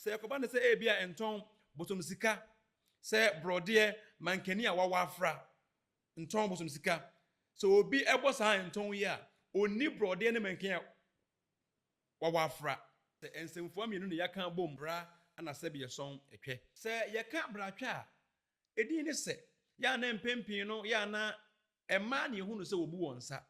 Sɛ ɛkɔba no sɛ ebia ntɔn bosom sika sɛ borɔdeɛ mankani a wawa afra, ntɔn bosom sika. Sɛ obi bɔ saa ntɔn yi a, ɔnni borɔdeɛ ne mankani a wawa afra. Sɛ nsɛmfua mmienu na yɛaka abom, bra na sɛbi yɛsɔn twɛ. Sɛ yɛka bratwɛ a, edin ne sɛ, yɛ a na mpɛn pii no, yɛ a na mmaa na yɛhu no sɛ wɔbu wɔn nsa.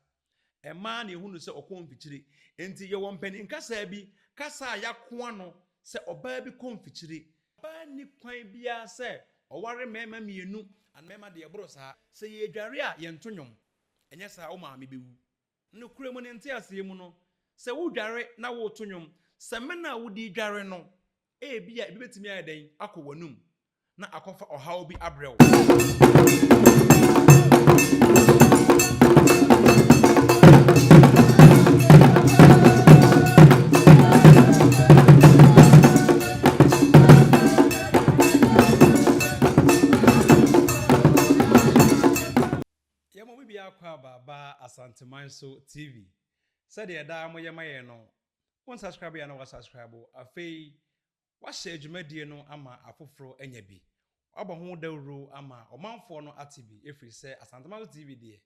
Mmaa na yɛhu no sɛ ɔkɔ mfikyire. Enti yɛwɔ mpanin kasa bi, kasa a yɛakoa no sɛ ɔbaa bi kɔ mfikyire. Ɔbaa nni kwan biara sɛ ɔware mmarima mmienu anaa mmarima deɛ ɛboro saa. Sɛ yɛredware a, yɛnto nnwom, ɛnyɛ saa a wo maame bɛwu. Nokorɛ mu ne nteaseɛ mu no, sɛ wodware na woreto nnwom, samina a wode redware no, ebia ebi bɛtumi ayɛ dɛn akɔ w'anum na akɔfa ɔhaw bi abrɛ wo. Yɛma obi biara akwaaba ba Asanteman so TV. Sɛdeɛ daa moyɛ ma yɛn no, wo nsubscribe yɛ a na wasubscribe. Afei wahyɛ dwumadie no ama afoforɔ anya bi. Wabɔ ho dawuro ama ɔmanfoɔ no ate bi ɛfiri sɛ Asanteman so TV deɛ,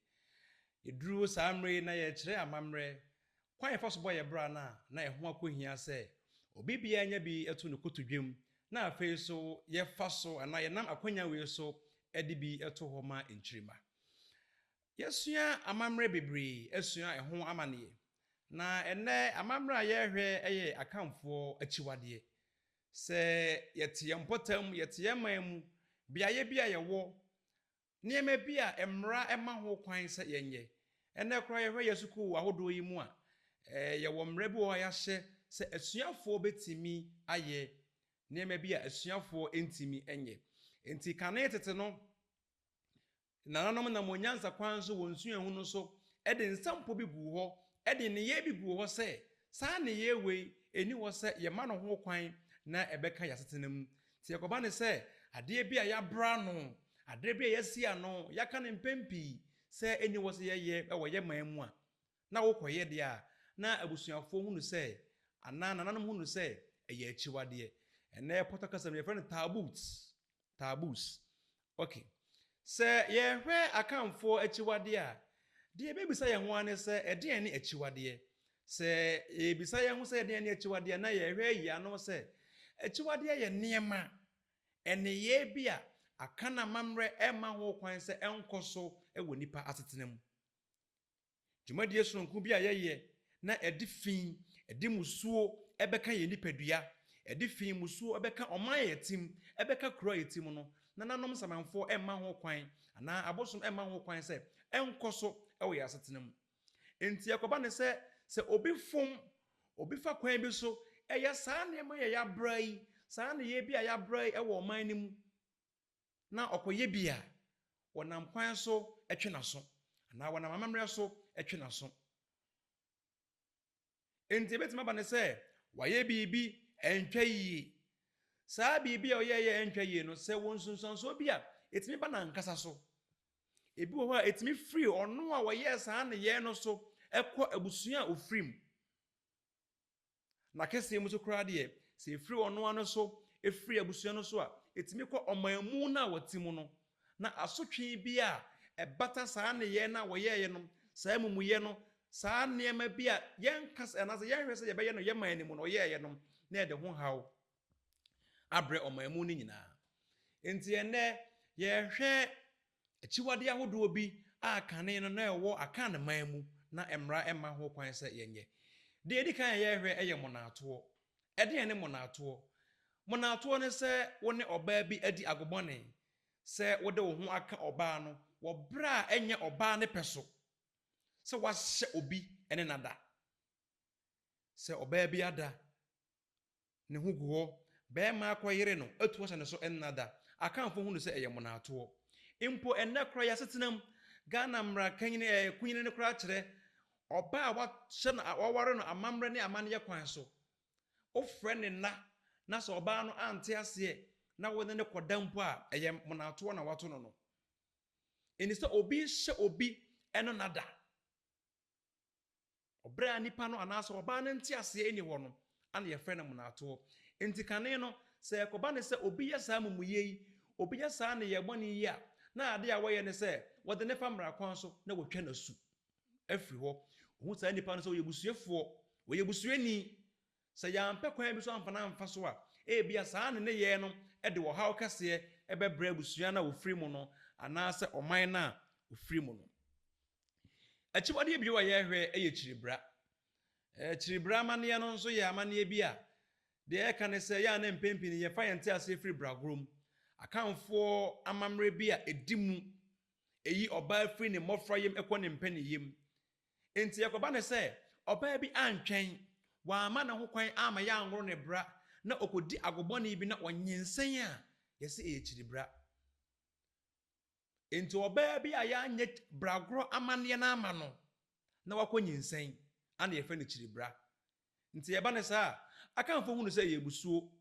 yɛduru saa mmerɛ yi na yɛrekyerɛ amammerɛ, kwan a yɛfa so bɔ yɛn bra no a na ɛho akɔhia sɛ obi biara nya bi to ne kotodwam na afei nso yɛfa so anaa yɛnam akwanya wei so de bi to hɔ ma nkyirimma. Yɛasua amammerɛ bebree, asua ɛho amanneɛ. Na ɛnnɛ amammerɛ a yɛrehwɛ yɛ Akanfoɔ akyiwadeɛ. Sɛ yɛte yɛn mpɔtam, yɛte yɛn man mu, beaeɛ bi a yɛwɔ, nneɛma bi a mmara ma ho kwan sɛ yɛnyɛ. Ɛnnɛ koraa yɛhwɛ yɛn sukuu ahodoɔ yi mu a, yɛwɔ mmara bi wɔ hɔ a yɛahyɛ sɛ asuafoɔ bɛtumi ayɛ nneɛma bi a asuafoɔ ntumi nyɛ. Enti kane tete no, nananom nam wɔn nyansa kwan so, wɔn suahu no so de nsɛmpɔ bi guu hɔ, de nneyɛɛ bi guu hɔ sɛ, saa nneyɛɛ wei, ɛnni hɔ sɛ yɛma no ho kwan na ɛbɛka yɛn asetena mu. Nti ɛkɔba no sɛ, adeɛ bi a yɛabra ano, adeɛ bi a yɛasi ano, yɛaka no mpɛn pii sɛ ɛnni hɔ sɛ yɛyɛ wɔ yɛn man mu a, na wokɔyɛ deɛ a, na abusuafoɔ hunu sɛ, anaa nananom hunu sɛ ɛyɛ akyiwadeɛ. Ɛnnɛ pɔtɔ kasa mu yɛfrɛ no taboos. Taboos. Ok. Sɛ yɛhwɛ Akanfoɔ akyiwadeɛ a, deɛ yɛbɛbisa yɛn ho ara ne sɛ, ɛdeɛn ne akyiwadeɛ? Sɛ yɛbisa yɛn ho sɛ ɛdeɛn ne akyiwadeɛ a, na yɛhwɛ ayi ano sɛ, akyiwadeɛ yɛ nneɛma, nneyɛɛ bi a Akan amammerɛ mma ho kwan sɛ ɛnkɔ so wɔ nnipa asetena mu. Dwumadie sononko bi a yɛyɛ na ɛde fi, ɛde mmusuo bɛka yɛn nipadua, ɛde fi, mmusuo bɛka ɔman a yɛte mu, ɛbɛka kuro a yɛte mu no, nananom nsamanfoɔ mma ho kwan anaa abosom mma ho kwan sɛ ɛnkɔ so wɔ yɛn asetena mu. Enti ɛkɔba no sɛ, sɛ obi fom, obi fa kwan bi so yɛ saa nneɛma yi a yɛabra yi, saa nneyɛɛ bi a yɛabra yi wɔ ɔman no mu, na ɔkɔyɛ bi a, wɔnam kwan so twe n'aso, anaa wɔnam amammerɛ so twe n'aso. Enti ebetumi aba no sɛ wayɛ biribi ɛntwa yie. Saa biribi a ɔyɛeɛ a ɛntwa yie no, sɛ wɔ nsunsuansoɔ bi a, etumi ba n'ankasa so. Ebi wɔ hɔ a, etumi firi ɔno a ɔyɛɛ saa nneyɛe no so kɔ abusua a ofiri mu. N'akɛseɛ mu nso koraa deɛ, sɛ ɛfiri ɔno ara no so, ɛfiri abusua no so a, ɛtumi kɔ ɔman mu no a wɔte mu no, na asotwe bi a ɛbata saa nneyɛɛ no a wɔyɛeɛ no, saa amumuyɛ no, saa nneɛma bi a yɛnka sɛ anaasɛ yɛnhwɛ sɛ yɛbɛyɛ no yɛn man no mu no, wɔyɛeɛ no, na ɛde ho haw abrɛ ɔman mu no nyinaa. Enti ɛnnɛ, yɛrehwɛ Akyiwadeɛ ahodoɔ bi a kane no na ɛwɔ Akan man mu na mmara mma ho kwan sɛ yɛnyɛ. Deɛ ɛdi kan a yɛrehwɛ yɛ mmonaatoɔ. Ɛdeɛn ne mmonaatoɔ? Mmonaatoɔ ne sɛ wo ne ɔbaa bi adi agobɔne, sɛ wode wo ho aka ɔbaa no wɔ berɛ a ɛnyɛ ɔbaa no pɛ so, sɛ woahyɛ obi ne no ada, sɛ ɔbaa bi ada ne ho gu hɔ, barima akɔyere no atu ahyɛ ne so nna da. Akanfoɔ hu no sɛ ɛyɛ mmonaatoɔ. Mpo ɛnnɛ koraa yɛn asetena mu, Ghana mmara kanyini ɛɛ kunyini no koraa kyerɛ ɔbaa a wahyɛ no waware no amammerɛ ne amanneɛ kwan so. Wofrɛ ne nna na sɛ ɔbaa no ante aseɛ na wo ne no kɔda mpo a, ɛyɛ mmonaatoɔ na wato no no. Ɛnni sɛ obi hyɛ obi no nna da. Ɔbrɛ a nipa no anaasɛ ɔbaa no nteaseɛ nni hɔ no ana yɛfrɛ no mmonaatoɔ. Enti kane no, sɛ ɛkɔba ne sɛ obi yɛ saa amumuyɛ yi, obi yɛ saa nneyɛɛ bɔne yi a, na ade a wɔyɛ ne sɛ wɔde no fa mmara kwan so na wɔtwa no asu afiri hɔ. Wɔhu saa nipa no sɛ ɔyɛ busuafoɔ, ɔyɛ busuani. Sɛ yɛampɛ kwan bi so amfa no amfa so a, ebia saa ne nneyɛɛ no de ɔhaw kɛseɛ bɛbrɛ abusua no a ɔfiri mu no anaasɛ ɔman no a ɔfiri mu no. Akyiwadeɛ bio a yɛrehwɛ yɛ kyiribra. Kyiribra amanneɛ no nso yɛ amanneɛ bi a deɛ ɛka ne sɛ yɛ a na mpɛn pii no yɛfa yɛn nteaseɛ firi bragorɔ mu. Akanfoɔ amammerɛ bi a ɛdi mu, ɛyi ɔbaa firi ne mmɔfra yam kɔ ne mpanin yam. Enti ɛkɔba no sɛ ɔbaa bi antwɛn, wamma ne ho kwan amma yɛanworo ne bra na ɔkɔdi agobɔne bi na ɔnyinsɛn a, yɛse ɛyɛ kyiribra. Enti ɔbaa bi a yɛanyɛ bragorɔ amanneɛ no ama no na wakɔ nyinsɛn ana yɛfrɛ no kyiribra. Nti ɛba no saa a, Akanfoɔ hu no sɛ ɛyɛ abusuo.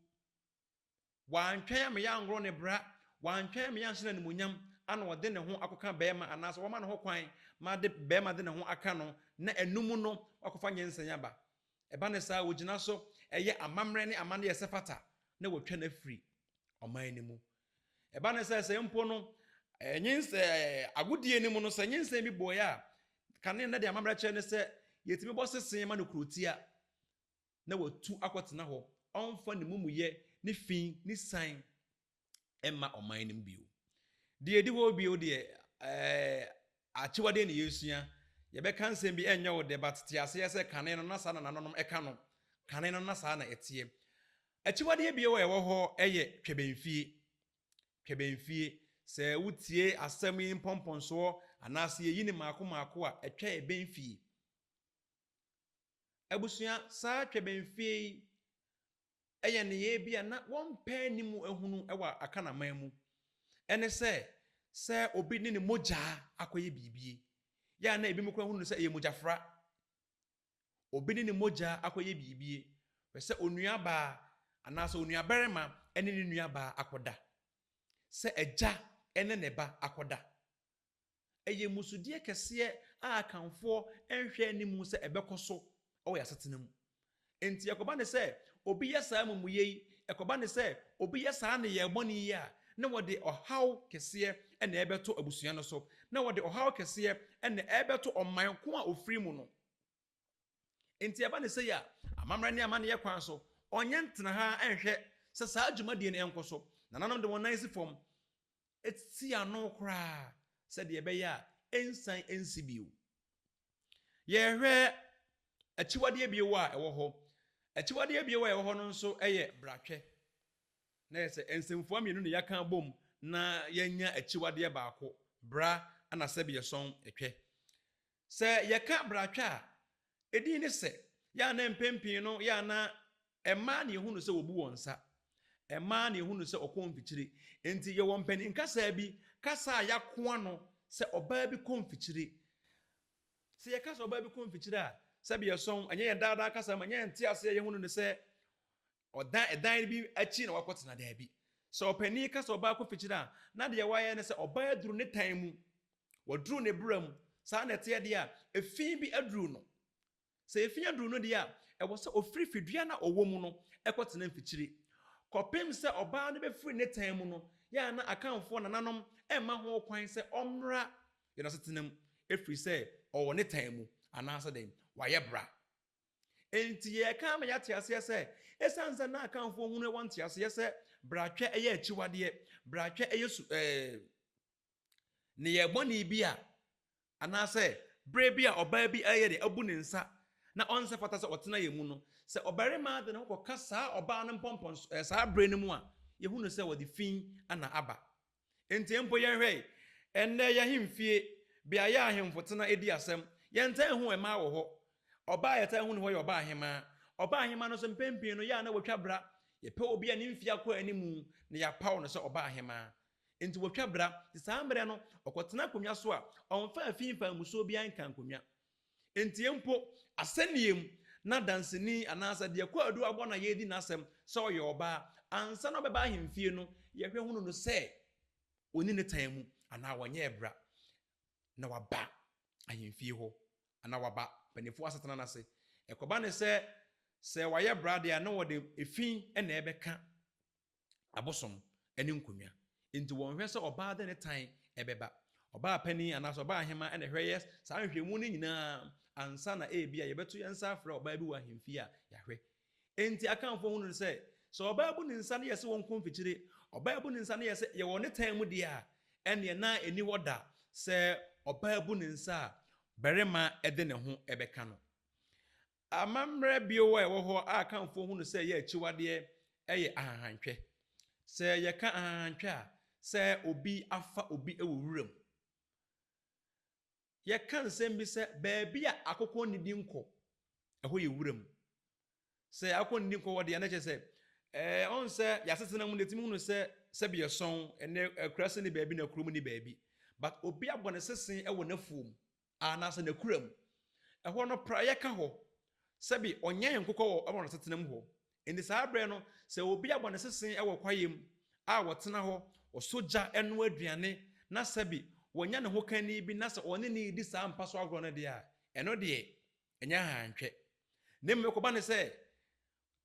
Wantwɛn ama yɛanworɔ ne bra, wantwɛn ama yɛanhyɛ no animuonyam ana ɔde ne ho akɔka barima anaasɛ wama ne ho kwan ma de barima de ne ho aka no na ɛno mu no wakɔfa nyinsɛn aba. Ɛba no saa a, wɔgyina so yɛ amammerɛ ne amanneɛ a ɛsɛ fata na wɔatwa no afiri ɔman no mu. Ɛba no sɛ sɛ mpo no nyinsɛn agodie no mu no sɛ nyinsɛn bi bɔeɛ a, kane na deɛ amammerɛ kyerɛ ne sɛ yɛtumi bɔ sese ma no kurotia na watu akɔtena hɔ, ɔmfa ne mumuyɛ ne fi ne san mma ɔman no mu bio. Deɛ ɛdi hɔ bio deɛ ɛɛ akyiwadeɛ na yɛresua. Yɛbɛka nsɛm bi ɛnyɛ wo dɛ but te aseɛ sɛ kane no na saa na nananom ɛka no. Kane no na saa na ɛteɛ. Akyiwadeɛ bio a ɛwɔ hɔ yɛ twɛbɛnfie. Twɛbɛnfie, sɛ wotie asɛm yi mpɔmpɔnsoɔ anaasɛ yɛyi no mmaako mmaako a, ɛtwa ɛbɛn fie. Abusua, saa twɛbɛnfie yi yɛ nneyɛɛ bi a na wɔmpɛ anim ahunu wɔ Akan aman mu. Ɛne sɛ, sɛ obi ne ne mogyaa akɔyɛ biribi, yɛ a na ebinom koraa hunu no sɛ ɛyɛ mogyafra. Obi ne ne mogya akɔyɛ biribi, hwɛ sɛ onuabaa anaasɛ onuabarima ne ne nuabaa akɔda, sɛ agya ne ne ba akɔda. Ɛyɛ mmusudeɛ kɛseɛ a Akanfoɔ nhwɛ anim sɛ ɛbɛkɔ so wɔ yɛn asetena mu. Enti ɛkɔba ne sɛ obi yɛ saa amumuyɛ yi, ɛkɔba ne sɛ obi yɛ saa nneyɛɛ bɔne yi a, na wɔde ɔhaw kɛseɛ na ɛrebɛto abusua no so, na wɔde ɔhaw kɛseɛ na ɛrebɛto ɔman ko a ɔfiri mu no. Enti ɛba no sei a, amammerɛ ne amanneɛ kwan so, ɔnyɛ ntena ha nhwɛ sɛ saa dwumadie no nkɔ so. Nananom de wɔn nan si fam si ano koraa sɛdeɛ ɛbɛyɛ a ɛnsan nsi bio. Yɛhwɛ akyiwadeɛ bio a ɛwɔ hɔ. Akyiwadeɛ bio a ɛwɔ hɔ no nso yɛ bratwɛ. Na yɛ sɛ nsɛmfua mmienu na yɛaka abom na yɛanya akyiwadeɛ baako, bra na sɛbeɛsɔn twɛ. Sɛ yɛka bratwɛ a, edin ne sɛ, yɛ a na mpɛn pii no yɛ a na mmaa na yɛhu no sɛ wɔbu wɔn nsa, mmaa na yɛhu no sɛ ɔkɔ mfikyire. Enti yɛwɔ mpanin kasa bi, kasa a yɛakoa no sɛ ɔbaa bi kɔ mfikyire. Sɛ yɛka sɛ ɔbaa bi kɔ mfikyire a, sɛbi yɛsɔn, ɛnyɛ yɛn daadaa kasa mu, ɛnyɛ yɛn nteaseɛ yɛhu no ne sɛ ɔdan ɛdan bi akyi na wakɔtena, daabi. Sɛ ɔpanin ka sɛ ɔbaa kɔ fikyire a, na deɛ wayɛ ne sɛ ɔbaa aduru ne tan mu, waduru ne bra mu. Saa na ɛteɛ deɛ a, efi bi aduru no. Sɛ efi aduru no deɛ a, ɛwɔ sɛ ɔfiri fidua no a ɔwɔ mu no kɔtena mfikyire. Kɔpem sɛ ɔbaa no bɛfiri ne tan mu no, yɛ a na Akanfoɔ nananom mma ho kwan sɛ ɔmmra yɛn asetena mu, ɛfiri sɛ ɔwɔ ne tan mu, anaasɛ dɛn, wayɛ bra. Enti yɛreka ama yɛate aseɛ sɛ, ɛsiane sɛ na Akanfoɔ hunu wɔ nteaseɛ sɛ bratwɛ yɛ akyiwadeɛ, bratwɛ yɛ su ɛɛ nneyɛɛ bɔne bi a, anaasɛ berɛ bi a ɔbaa bi ɛyɛ deɛ abu ne nsa na ɔnsɛ fata sɛ ɔtena yɛn mu no, sɛ ɔbarima de ne ho kɔka saa ɔbaa no mpɔmpɔn ɛɛ saa berɛ no mu a, yɛhunu sɛ wɔde fi na aba. Enti mpo yɛnhwɛ ɛnnɛ yɛn ahemfie, beaeɛ a ahemfo tena di asɛm, yɛntaa nhu mmaa wɔ hɔ. Ɔbaa a yɛtaa hu no hɔ yɛ ɔbaa ahemaa. Ɔbaa ahemaa no nso mpɛn pii no yɛ a na watwa bra. Yɛpɛ obi a ne mfeɛ akɔ anim na yɛapaw no sɛ ɔbaa ahemaa. Enti watwa bra. Nti saa mmerɛ no, ɔkɔtena akonnwa so a, ɔmfa afi mfa mmusuo biara nka nkonnwa. Enti mpo asɛnniiɛ mu, na danseni anaasɛ deɛ kwaadu abɔ no a yɛredi n'asɛm sɛ ɔyɛ ɔbaa, ansa na ɔbɛba ahemfie no, yɛhwɛ hunu no sɛ ɔnni ne tan mu anaa ɔnyɛɛ bra na waba ahemfie hɔ anaa waba mpanimfoɔ asetena no ase. Ɛkɔba ne sɛ, Sɛ wayɛ bra deɛ a, na wɔde efi na ɛbɛka abosom ne nkonnwa. Enti wɔnhwɛ sɛ ɔbaa de ne tan bɛba. Ɔbaa panin anaasɛ ɔbaa ahema na ɛhwɛ yɛ saa nhwehwɛmu no nyinaa ansa na ebia yɛbɛto yɛn nsa afrɛ ɔbaa bi wɔ ahemfie a yɛahwɛ. Enti Akanfoɔ hunu no sɛ, sɛ ɔbaa bu ne nsa na yɛse wɔnkɔ mfikyire, ɔbaa bu ne nsa na yɛse yɛwɔ ne tan mu deɛ a, ɛnneɛ na ɛnni hɔ da sɛ ɔbaa bu ne nsa a barima de ne ho bɛka no. Amammerɛ bio a ɛwɔ hɔ a Akanfoɔ hu no sɛ ɛyɛ akyiwadeɛ yɛ ahahantwɛ. Sɛ yɛka ahahantwɛ a, sɛ obi afa obi wɔ wuram. Yɛka nsɛm bi sɛ baabi a akokɔ nnidi nkɔ, ɛhɔ yɛ wuram. Sɛ akokɔ nnidi nkɔ hɔ deɛ na kyerɛ sɛ ɛɛ ɔn sɛ yɛasetena mu no yɛtumi hunu sɛ sɛbi ɛsɔn ɛnɛ akuraase ne baabi na kurom ne baabi. But obi abɔ ne sese wɔ n'afuom anaasɛ n'akura mu. Ɛhɔ no, praeɛ ka hɔ. Sɛbe ɔnyɛn nkokɔ wɔ wɔ n'asetena mu hɔ. Enti saa berɛ no, sɛ obi abɔ ne sese wɔ kwaeɛ mu a ɔtena hɔ, ɔsɔ gya noa aduane, na sɛbe wanya ne hokani bi na sɛ ɔne no redi saa mpa so agorɔ no deɛ a, ɛno deɛ, ɛnyɛ ahantwɛ. Na mmom ɛkɔba no sɛ,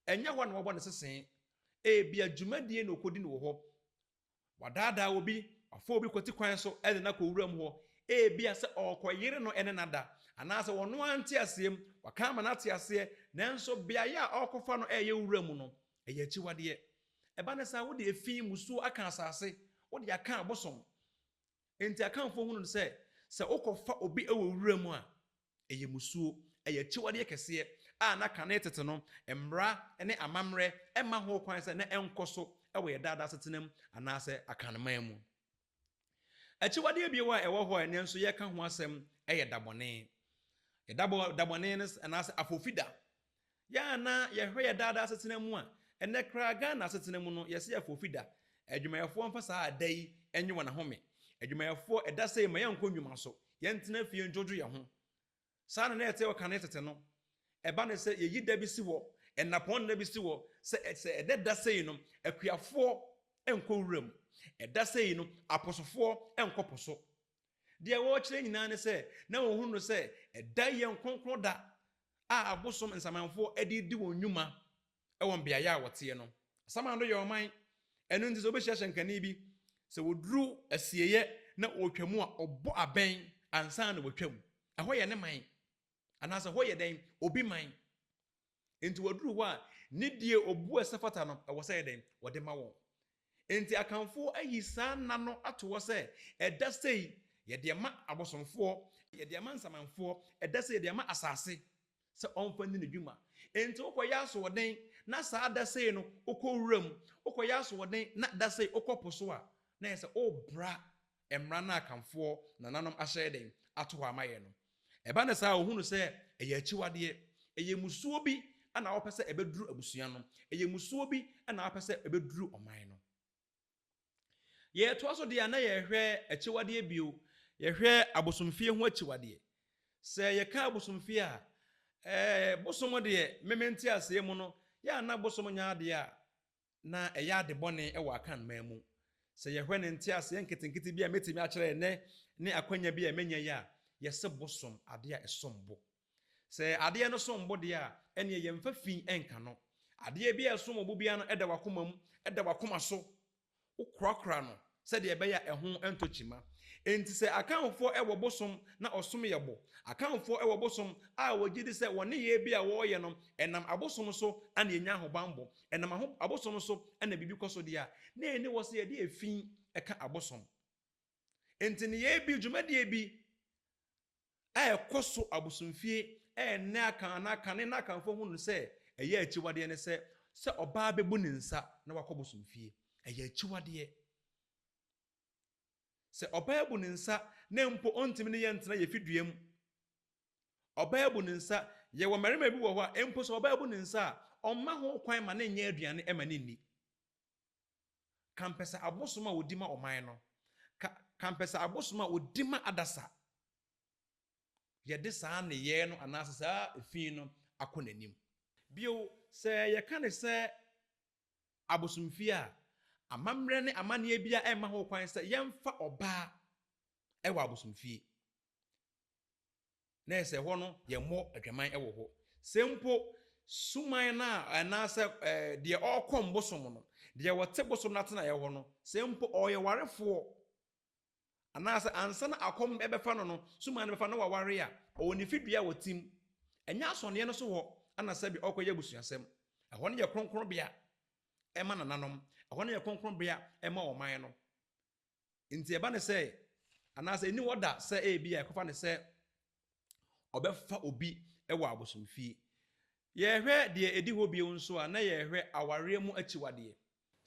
ɛnyɛ hɔ na wabɔ ne sese. Ebia dwumadie na ɔkɔdi no wɔ hɔ. Wadaadaa obi, wafa obi kwati kwan so de no akɔ wuram hɔ, ebia sɛ ɔrekɔyere no ne no ada, anaasɛ ɔno ara nteaseɛ mu, waka ama no ate aseɛ, nanso beaeɛ a ɔrekɔfa no reyɛ wuram no, ɛyɛ akyiwadeɛ. Ɛba no saa, wode efi, mmusuo aka asase, wode aka abosom. Enti Akanfoɔ hunu no sɛ, sɛ wokɔfa obi wɔ wuram a, ɛyɛ mmusuo, ɛyɛ akyiwadeɛ kɛseɛ a na kane tete no mmara ne amammerɛ mma ho kwan sɛ na ɛnkɔ so wɔ yɛn daadaa asetena mu anaasɛ Akanman mu. Akyiwadeɛ bio a ɛwɔ hɔ a ɛnnɛ nso yɛreka ho asɛm yɛ dabɔne. Yɛ dabɔ dabɔne no anaasɛ afofida. Yɛ a na yɛhwɛ yɛ daadaa asetena mu a, ɛnnɛ koraa Ghana asetena mu no yɛse afofi da. Adwumayɛfoɔ mfa saa da yi nye wɔn ahome. Adwumayɛfoɔ ɛda sei ma yɛnkɔ nnwuma so, yɛntena fie ndwodwo yɛn ho. Saa na na ɛte wɔ kane tete no. Ɛba no sɛ yɛyi da bi si hɔ, nnapɔnna bi si hɔ sɛ sɛ ɛnɛ da sei no akuafoɔ nkɔ wuram, ɛda sei no aposofoɔ nkɔ po so. Deɛ wɔrekyerɛ nyinaa ne sɛ, na wɔhunu no sɛ ɛda yi yɛ nkronkron da a abosom nsamanfoɔ de redi wɔn nnwuma wɔ mbeaeɛ a wɔteɛ no. Asamando yɛ ɔman, ɛno nti sɛ wobɛhyia hyɛnkani bi, sɛ wɔduru asieeɛ na ɔretwa mu a, ɔbɔ abɛn ansa na watwam. Ɛhɔ yɛ ne man, anaasɛ ɛhɔ yɛ dɛn? Obi man. Enti wɔduru hɔ a, nidie, obu a ɛsɛ fata no, ɛwɔ sɛ yɛ dɛn? Wɔde ma wɔn. Enti Akanfoɔ ayi saa nna no ato hɔ sɛ, ɛda sei, yɛde ama abosomfoɔ, yɛde ama nsamanfoɔ, ɛda sei, yɛde ama asase sɛ ɔmfa nni ne dwuma. Enti wokɔyɛ asoɔden na saa da sei no wokɔ wuram, wokɔyɛ asoɔden na da sei wokɔ po so a, na ɛyɛ sɛ worebra mmara no a Akanfoɔ nananom ahyɛ dɛn ato hɔ ama yɛn no. Ɛba no saa a, wɔhu no sɛ ɛyɛ akyiwadeɛ, ɛyɛ mmusuo bi na wɔpɛ sɛ ɛbɛduru abusua no, ɛyɛ mmusuo bi na wɔpɛ sɛ ɛbɛduru ɔman no. Yɛtoa so deɛ a na yɛhwɛ akyiwadeɛ bio, yɛhwɛ abosomfie ho akyiwadeɛ. Sɛ yɛka abosomfie a, ɛɛ bosom deɛ meme nteaseɛ mu no, yɛ a na bosom nyɛ adeɛ a na ɛyɛ ade bɔne wɔ Akan man mu. Sɛ yɛhwɛ ne nteaseɛ nketenkete bi a mɛtumi akyerɛ ɛnnɛ ne akwanya bi a manya yi a, yɛse bosom, adeɛ a ɛsom bo. Sɛ adeɛ no som bo deɛ a, ɛnneɛ yɛmfa fi nka no. Adeɛ bi a ɛsom bo biara no da w'akoma mu, ɛda w'akoma so. Wokorakora no sɛdeɛ ɛbɛyɛ a ɛho ntɔ kyima. Enti sɛ Akanfoɔ wɔ bosom na ɔsom yɛ bo, Akanfoɔ wɔ bosom a wɔgye di sɛ wɔn nneyɛɛ bi a wɔreyɛ no, ɛnam abosom so na yɛnya ahobammɔ, ɛnam aho abosom so na biribi kɔ so deɛ a, na ɛnni hɔ sɛ yɛde efi ka abosom. Enti nneyɛɛ bi, dwumadie bi a ɛkɔ so abosomfie a ɛnnɛ Akan anaa kane na Akanfoɔ hu no sɛ ɛyɛ akyiwadeɛ ne sɛ, sɛ ɔbaa bɛbu ne nsa na wakɔ bosomfie. Ɛyɛ akyiwadeɛ. Sɛ ɔbaa bu ne nsa na mpo ɔntumi ne yɛn ntena yɛ fidua mu. Ɔbaa bu ne nsa, yɛwɔ mmarima bi wɔ hɔ a mpo sɛ ɔbaa bu ne nsa a, ɔmma ho kwan ma ne nyɛ aduane ma ne nni. Kampɛsɛ abosom a wɔdi ma ɔman no, ka kampɛsɛ abosom a wɔdi ma adasa. Yɛde saa nneyɛɛ no anaasɛ saa efi no akɔ n'anim. Bio, sɛ yɛka ne sɛ abosomfie a, amammerɛ ne amanneɛ biara mma ho kwan sɛ yɛmfa ɔbaa wɔ abosomfie. Na ɛsɛ hɔ no yɛmmɔ adwaman wɔ hɔ. Sɛ mpo Suman no a anaasɛ ɛɛ deɛ ɔrekɔm bosom no, deɛ wɔte bosom no atenaeɛ hɔ no, sɛ mpo ɔyɛ warefoɔ anaasɛ ansa na akɔm bɛfa no no, suman no bɛfa no na waware a, ɔwɔ ne fidua a ɔtim. Ɛnyɛ asɔneɛ no so hɔ ana sɛbi ɔrekɔyɛ abusuasɛm. Ɛhɔ no yɛ kronkronbea ma nananom. Ɛhɔ no yɛ kronkronbea ma ɔman no. Nti ɛba ne sɛ, anaasɛ ɛni hɔ da sɛ ebia ɛkɔfa ne sɛ ɔbɛfa obi wɔ abosomfie. Yɛhwɛ deɛ ɛdi hɔ bio nso a, na yɛhwɛ awareɛ mu akyiwadeɛ.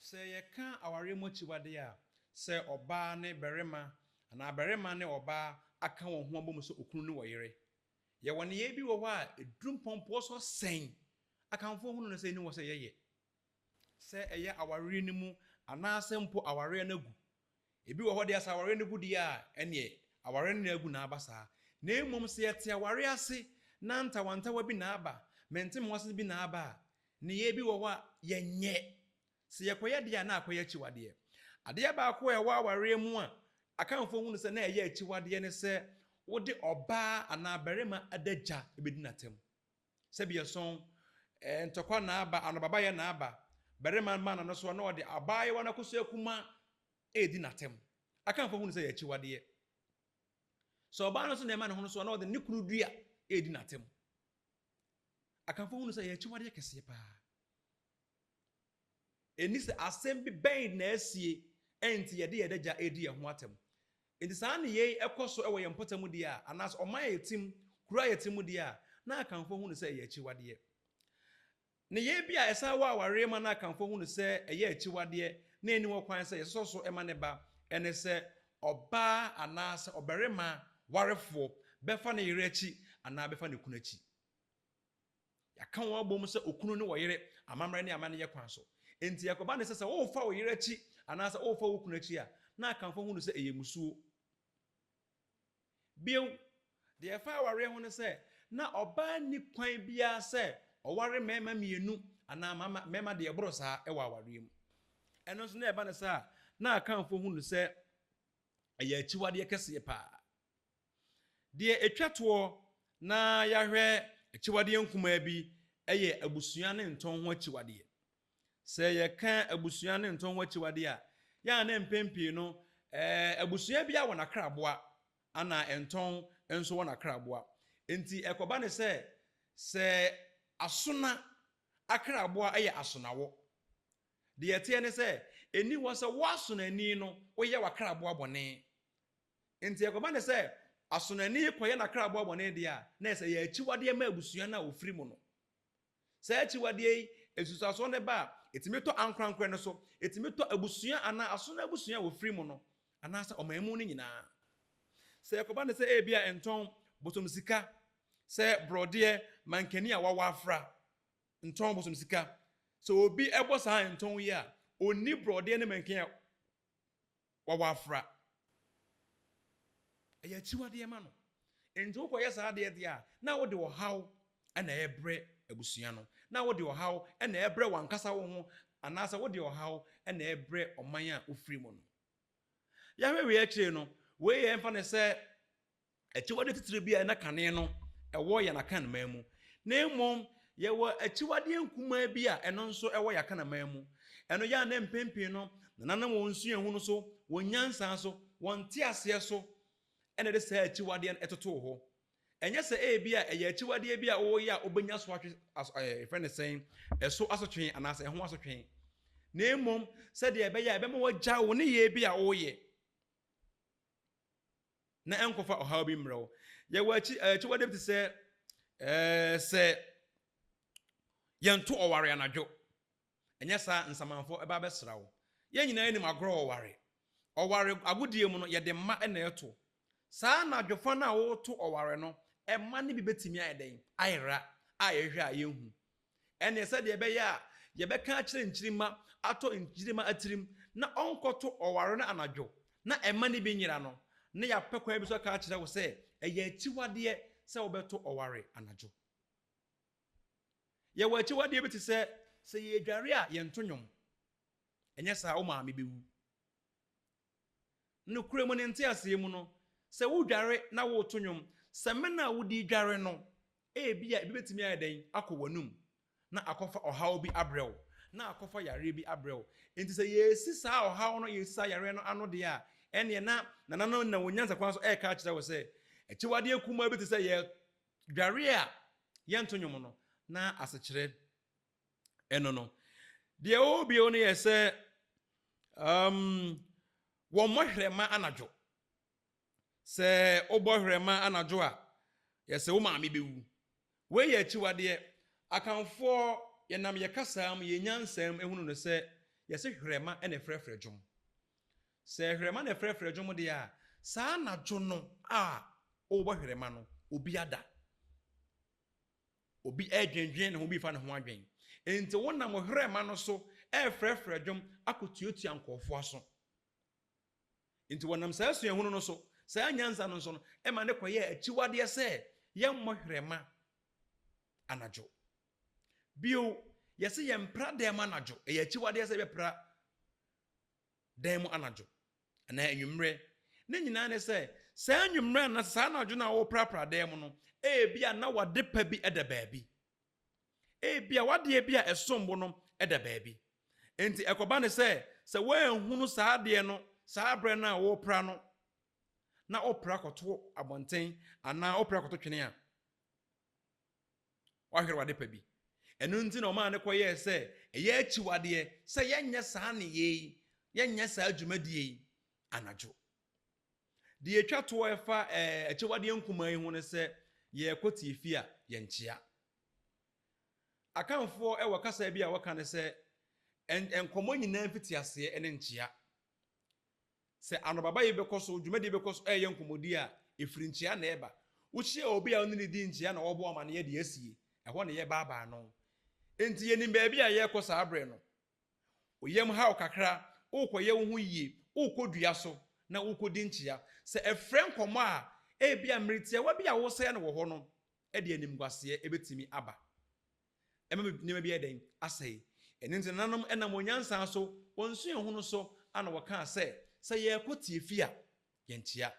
Sɛ yɛka awareɛ mu akyiwadeɛ a, sɛ ɔbaa ne barima anaa barima ne ɔbaa aka wɔn ho abom sɛ okunu ne ɔyere. Yɛwɔ nneyɛe bi wɔ hɔ a ɛduru mpɔmpɔɔ so sɛn Akanfoɔ hunu no sɛ ɛni hɔ sɛ yɛyɛ. Sɛ ɛyɛ awareɛ no mu anaasɛ mpo awareɛ no agu. Ebi wɔ hɔ deɛ sɛ awareɛ no gu deɛ a, ɛneɛ awareɛ no na agu na aba saa. Na mmom sɛ yɛte awareɛ ase na ntawantawa bi na aba, mente-me-ho-ase bi na aba a, nneyɛɛ bi wɔ hɔ a yɛnyɛ. Sɛ yɛkɔyɛ deɛ a na akɔyɛ akyiwadeɛ. Adeɛ baako a ɛwɔ awareɛ mu a Akanfoɔ hunu sɛ na ɛyɛ akyiwadeɛ ne sɛ wode ɔbaa anaa barima adagya bɛdi n'atam. Sɛbi ɛsɔn, ntɔkwa na aba, anobabayɛ na aba, barima ma n'ano so a na ɔde abaayewa no akosua kumaa redi n'atam. Akanfoɔ hunu sɛ ɛyɛ akyiwadeɛ. Sɛ ɔbaa no nso na ɛma ne ho no so a na ɔde ne kunu dua redi n'atam. Akanfoɔ hunu sɛ ɛyɛ akyiwadeɛ kɛseɛ paa. Ɛnni sɛ asɛm bi bɛn na asie ɛnti yɛde yɛn adagya redi yɛn ho atɛm. Enti saa nneyɛe yi kɔ so wɔ yɛn mpɔtam deɛ a, anaasɛ ɔman a yɛte mu, kuro a yɛte mu deɛ a, na Akanfoɔ hu no sɛ ɛyɛ akyiwadeɛ. Nneyɛe bi a ɛsan wɔ awareɛ mu a na Akanfoɔ hu no sɛ ɛyɛ akyiwadeɛ na ɛnni hɔ kwan sɛ yɛsosɔ so ma no ba ne sɛ ɔbaa anaasɛ ɔbarima warefoɔ bɛfa ne yere akyi anaa bɛfa ne kunu akyi. Yɛaka wɔn abom sɛ okunu ne ɔyere amammerɛ ne amanneɛ kwan so. Enti ɛkɔba no sɛ, sɛ worefa wo yere akyi anaasɛ worefa wo kunu akyi a, na Akanfo hu no sɛ ɛyɛ mmusuo. Bio, deɛ ɛfa awareɛ ho ne sɛ, na ɔbaa nni kwan biara sɛ ɔware mmarima mmienu anaa mmarima deɛ ɛboro saa wɔ awareɛ mu. Ɛno nso na ɛba no saa a, na Akanfo hu no sɛ ɛyɛ akyiwadeɛ kɛseɛ paa. Deɛ ɛtwa toɔ na yɛahwɛ akyiwadeɛ nkumaa bi yɛ abusua ne ntɔn ho akyiwadeɛ. Sɛ yɛka abusua ne ntɔn ho akyiwadeɛ a, yɛ a na mpɛn pii no abusua biara wɔ n'akraboa ana ntɔn nso wɔ n'akraboa. Enti ɛkɔba ne sɛ, sɛ asona akraboa yɛ asonawɔ. Deɛ ɛteɛ ne sɛ, ɛnni hɔ sɛ wo asonani no woyɛ w'akraboa bɔne. Enti ɛkɔba no sɛ asonani yi kɔyɛ n'akraboa bɔne deɛ a, na ɛsɛ ɛyɛ akyiwadeɛ ma abusua no a ɔfiri mu no. Saa akyiwadeɛ yi, nsunsuansoɔ no ba a, ɛtumi tɔ ankorankorɛ no so, ɛtumi tɔ abusua anaa asono abusua a wɔfiri mu no, anaasɛ ɔman mu no nyinaa. Sɛ ɛkɔba no sɛ ebia ntɔn, bosom sika, sɛ borɔdeɛ, mankani a wɔawɔ afra, ntɔn bosom sika, sɛ obi bɔ saa ntɔn yi a, ɔnni borɔdeɛ ne mankani a wɔwɔ afra. Ɛyɛ akyiwadeɛ ma no. Enti wokɔyɛ saa adeɛ deɛ a, na wode ɔhaw na ɛrebrɛ abusua no, na wode ɔhaw na ɛrebrɛ w'ankasa wo ho, anaasɛ wode ɔhaw na ɛrebrɛ ɔman a wofiri mu no. Yɛahwɛ wei akyire no, wei yɛ mfa no sɛ akyiwadeɛ titire bi a na kane no ɛwɔ yɛn Akanman mu. Na mmom yɛwɔ akyiwadeɛ nkumaa bi a ɛno nso ɛwɔ yɛn Akanman mu. Ɛno yɛ a na mpɛn pii no nananom wɔn nsuahunu so, wɔn nyansa so, wɔn nteaseɛ so ɛna ɛde saa akyiwadeɛ no ɛtotoo hɔ. Ɛnyɛ sɛ ebi a ɛyɛ akyiwadeɛ bi a wɔyɛ a wobɛnya so atwe as ɛɛ yɛfrɛ no sɛn ɛso asotwe anaasɛ ɛho asotwe. Na mmom sɛdeɛ ɛbɛyɛ a ɛbɛma wagya wo nneyɛɛ bi a woyɛ. na ɛnkɔfa ɔhaw bi mmerɛ wo. Yɛwɔ akyi akyiwade bi te sɛ ɛɛ sɛ yɛnto ɔware anadwo. Ɛnyɛ saa nsamanfoɔ ɛba abɛsra wo. Yɛn nyinaa nim agorɔ ɔware. Ɔware agodie mu no yɛde mma na ɛto. Saa anadwofa no a woto ɔware no, mma no bi bɛtumi ayɛ dɛn? Ayera a yɛhwehwɛ a yɛnhu. Ɛnneɛ sɛdeɛ ɛbɛyɛ a yɛbɛka akyerɛ nkyirimma atɔ nkyirimma atirim na ɔnkɔto ɔware no anadwo na ɛmma no bi nyera no, na yɛapɛ kwan bi so aka akyerɛ wo sɛ ɛyɛ akyiwadeɛ sɛ wobɛto ɔware anadwo. Yɛwɔ akyiwadeɛ bi te sɛ, sɛ yɛredware a yɛnto nnwom, ɛnyɛ saa a wo maame bɛwu. Nokorɛ mu ne nteaseɛ mu no, sɛ wodware na woreto nnwom, samina a wode redware no, ebia ebi bɛtumi ayɛ dɛn akɔ w'anum. na akɔfa ɔhaw bi abrɛ wo, na akɔfa yareɛ bi abrɛ wo. Enti sɛ yɛresi saa ɔhaw no, yɛresi saa yareɛ no ano deɛ a, ɛnneɛ na nananom nam wɔn nyansa kwan so reka akyerɛ wo sɛ, akyiwadeɛ kumaa bi te sɛ yɛdware a yɛnto nnwom no, na asekyerɛ ɛno no. Deɛ ɛwɔ hɔ bio no yɛ sɛ, um, wɔmmɔ hwerɛma anadwo. Sɛ wobɔ hwerɛma anadwo a, yɛsɛ wo maame bɛwu. Wei yɛ akyiwadeɛ. Akanfoɔ, yɛnam yɛ kasaa mu, yɛn nyansa mu hunu no sɛ, yɛse hwerɛma na ɛfrɛfrɛ dwom. Sɛ hwerɛma na ɛfrɛfrɛ dwom deɛ a, saa anadwo no a wobɔ hwerɛma no, obi ada. Obi redwendwen ne ho, obi refa ne ho adwen. Enti wonam hwerɛma no so refrɛfrɛ dwom akɔtuatua nkurɔfoɔ aso. Enti wɔnam saa suahunu no so, saa nyansa no nso no, ɛma no kɔyɛɛ akyiwadeɛ sɛ yɛmmɔ hwerɛma anadwo. Bio, yɛse yɛmpra dan mu anadwo. Ɛyɛ akyiwadeɛ sɛ yɛbɛpra dan mu anadwo anaa anwummerɛ. Ne nyinaa ne sɛ, saa anwummerɛ anaa saa anadwo no a woprapra dan mu no, ebia na w'ade pa bi da baabi. Ebia w'adeɛ bi a ɛsom bo no da baabi. Enti ɛkɔba ne sɛ, sɛ woanhunu saa adeɛ no saa berɛ no a worepra no, na wopra kɔto abɔnten anaa wopra kɔto twene a, woahwere w'ade pa bi. Ɛno nti na ɔmaa no kɔyɛɛ sɛ ɛyɛ akyiwadeɛ sɛ yɛnyɛ saa nneyɛɛ yi, yɛnyɛ saa dwumadie yi anadwo. Deɛ ɛtwa toɔ ɛfa ɛɛ akyiwadeɛ nkumaa yi ho ne sɛ yɛrekɔ tiafi a, yɛnkyea. Akanfoɔ wɔ kasa bi a wɔka ne sɛ, nkɔmmɔ nyinaa mfitiaseɛ ne nkyea. Sɛ anobabayɛ bi bɛkɔ so, dwumadie bɛkɔ so, ɛreyɛ nkɔmmɔdie a, ɛfiri nkyea na ɛba. Wohyia obi a wo ne no di nkyea na ɔrebɔ amaneɛ deɛ asie, ɛhɔ na yɛbaabaa no. Enti yɛnim baabi a yɛrekɔ saa berɛ no. Wo yam haw kakra, worekɔyɛ wo ho yie, worekɔ dua so na worekɔdi nkyea. Sɛ ɛfrɛ nkɔmmɔ a, ebia mmere tiawa bi a woresɛe no wɔ hɔ no de animguaseɛ bɛtumi aba. Ɛma nneɛma bi ayɛ dɛn? Asɛe. Ɛno nti nananom nam wɔn nyansa so, wɔn suahunu so na wɔkaa sɛ, sɛ yɛrekɔ tiafi a, yɛnkyea.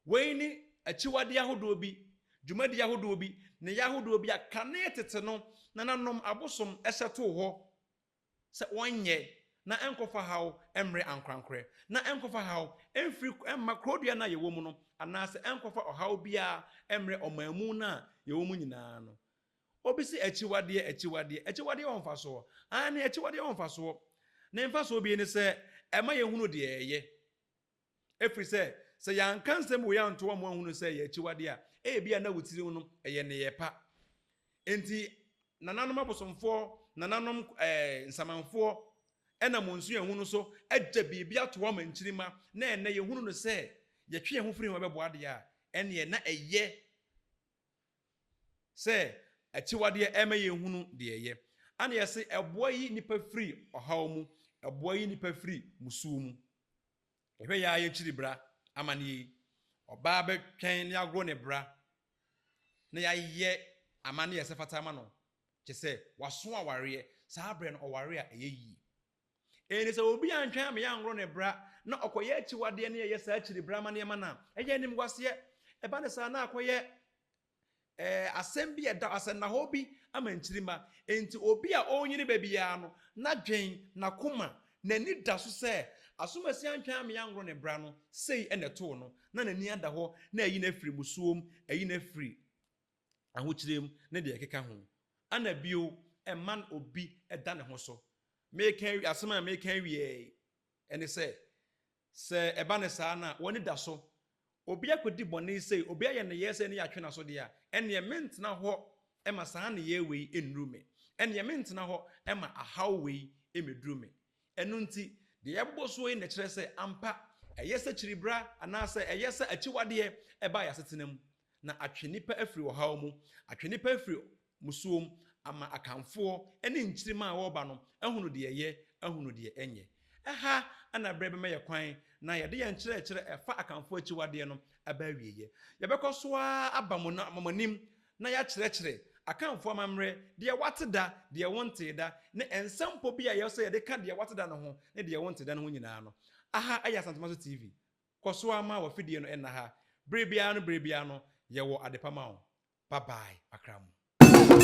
Wei ne akyiwadeɛ ahodoɔ bi, dwumadie ahodoɔ bi, nneyɛɛ ahodoɔ bi a kane tete no nananom abosom hyɛ too hɔ sɛ wɔnyɛ na ɛnkɔfa haw mmrɛ ankorankorɛ, na ɛnkɔfa haw mfiri mma kurodua no a yɛwɔ mu no, anaasɛ ɛnkɔfa ɔhaw biara mmrɛ ɔmanmu no a yɛwɔ mu nyinaa no. Obi se akyiwadeɛ, akyiwadeɛ, akyiwadeɛ wɔ mfasoɔ. Aane, akyiwadeɛ wɔ mfasoɔ. Ne mfasoɔ bi ne sɛ ɛma yɛhunu deɛ ɛyɛ. Ɛfiri sɛ, sɛ yɛanka nsɛm wei anto wɔn ma wɔanhunu sɛ ɛyɛ akyiwadeɛ a, ebia na wo tirim no, ɛyɛ nneyɛɛ pa. Enti, nananom abosomfoɔ, nananom ɛɛ nsamanfoɔ nam wɔn suahunu so agya biribi ato hɔ ama nkyirimma, na ɛnnɛ yɛhunu no sɛ yɛtwe yɛn ho firi ho bɛboa adeɛ a, ɛnneɛ na ɛyɛ sɛ akyiwadeɛ ɛma yɛhunu deɛ ɛyɛ. Ana yɛse ɛboa yi nnipa firi ɔhaw mu, ɛboa yi nnipa firi musuo mu. Yɛhwɛ yɛ ara yɛkyiri bra amaneɛ yi. Ɔbaa bɛtwɛn na yɛagoro ne bra na yɛayɛ amaneɛ a ɛsɛ fata ama no. Kyɛ sɛ waso awareɛ, saa berɛ no ɔware a ɛyɛ yie. Enti sɛ obi antwɛn ama yɛangoro ne bra na ɔkɔyɛ akyiwadeɛ na yɛyɛ saa kyiri bra amaneɛ ma no a, ɛyɛ animguaseɛ. Ɛba no saa na akɔyɛ Ɛɛ, asɛm bi a ɛda asɛnnahɔ bi ama nkyirimma. Enti obi a ɔrenyini ba biara no, n'adwen, n'akoma, n'ani da so sɛ asomasi antwɛn ammea angoro ne bra no, sei na ɛtoo no, na n'ani ada hɔ na ayi no afiri mmusuo mu, ayi no afiri ahokyerɛ mu, ne deɛ ɛkeka ho. Ana bio, ɛmma obi da ne ho so. Mereka awie, asɛm a mereka awie yi, ɛne sɛ, Sɛ ɛba no saa no a, w'ani da so. Obi akɔdi bɔne sei, obi ayɛ nneyɛɛ sei ne yɛatwe n'aso deɛ a, ɛnneɛ mentena hɔ ma saa nneyɛɛ wei nnuru me. Ɛnneɛ mentena hɔ ma ahaw wei mmɛduru me. Ɛno nti, deɛ yɛabobɔ soɔ yi na ɛkyerɛ sɛ ampa, ɛyɛ sɛ kyiribra anaasɛ ɛyɛ sɛ akyiwadeɛ ba yɛn asetena mu, na atwe nnipa afiri ɔhaw mu, atwe nnipa afiri musuom ama Akanfoɔ ne nkyirimma a wɔreba no ahunu deɛ ɛyɛ, ahunu deɛ ɛnyɛ. Ɛha na berɛ bɛma yɛ kwan na yɛde yɛn nkyerɛkyerɛ ɛfa Akanfoɔ akyiwadeɛ no aba awieɛ. Yɛbɛkɔ so ara aba mo mo anim na yɛakyerɛkyerɛ Akanfoɔ amammerɛ, deɛ woate da, deɛ wontee da, ne nsɛmpɔ bi a ɛyɛ sɛ yɛde ka deɛ woate da no ho ne deɛ wontee da no ho nyinaa no. Aha yɛ Asantemaso TV. Kɔ so ara ma w'afidie no nna ha. Berɛ biara no berɛ biara no, yɛwɔ adepa ma wo. Bye bye, Accra mu.